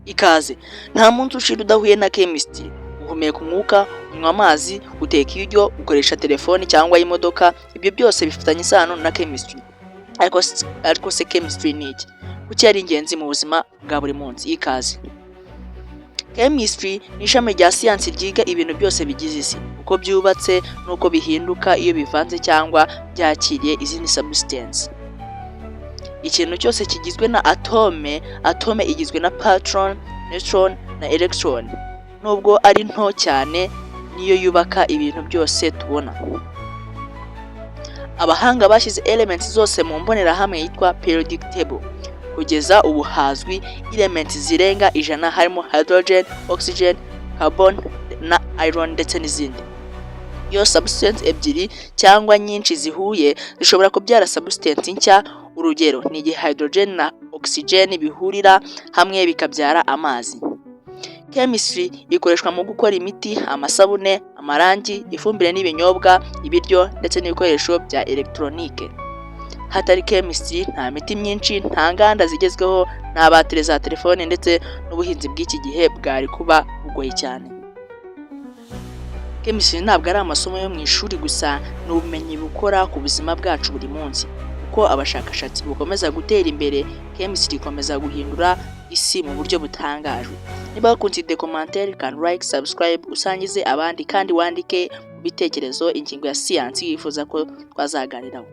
Ikaze. Nta munsi ushira udahuye na chemistry. Uhumeka umwuka, unywa amazi, uteka ibiryo, ukoresha telefoni cyangwa imodoka, ibyo byose bifitanye isano na chemistry. Ariko se chemistry ni iki? Kuki ari ingenzi mu buzima bwa buri munsi? Ikaze. Chemistry ni ishami rya siyansi ryiga ibintu byose bigize isi, uko byubatse n'uko bihinduka iyo bivanze cyangwa byakiriye izindi substance. Ikintu cyose kigizwe na atome, atome igizwe na proton, neutron na electron. Nubwo ari nto cyane, niyo yubaka ibintu byose tubona. Abahanga bashyize elements zose mu mbonerahamwe yitwa periodic table. Kugeza ubu hazwi elements zirenga 100, harimo hydrogen, oxygen, carbon na iron ndetse n'izindi. Iyo substance ebyiri cyangwa nyinshi zihuye, zishobora kubyara substance nshya. Urugero ni igihe hydrogen na oxygen bihurira hamwe bikabyara amazi. Chemistry ikoreshwa mu gukora imiti, amasabune, amarangi, ifumbire n'ibinyobwa, ibiryo ndetse n'ibikoresho bya elegitoronike. Hatari chemistry, nta miti myinshi, nta nganda zigezweho, nta batiri za telefone, ndetse n'ubuhinzi bw'iki gihe bwari kuba bugoye cyane. Chemistry ntabwo ari amasomo yo mu ishuri gusa, ni ubumenyi bukora ku buzima bwacu buri munsi. Uko abashakashatsi bukomeza gutera imbere, chemistry ikomeza guhindura isi mu buryo butangaje. Niba wakunze documentaire, kandi like, subscribe, usangize abandi, kandi wandike mu bitekerezo ingingo ya siyansi wifuza ko twazaganiraho.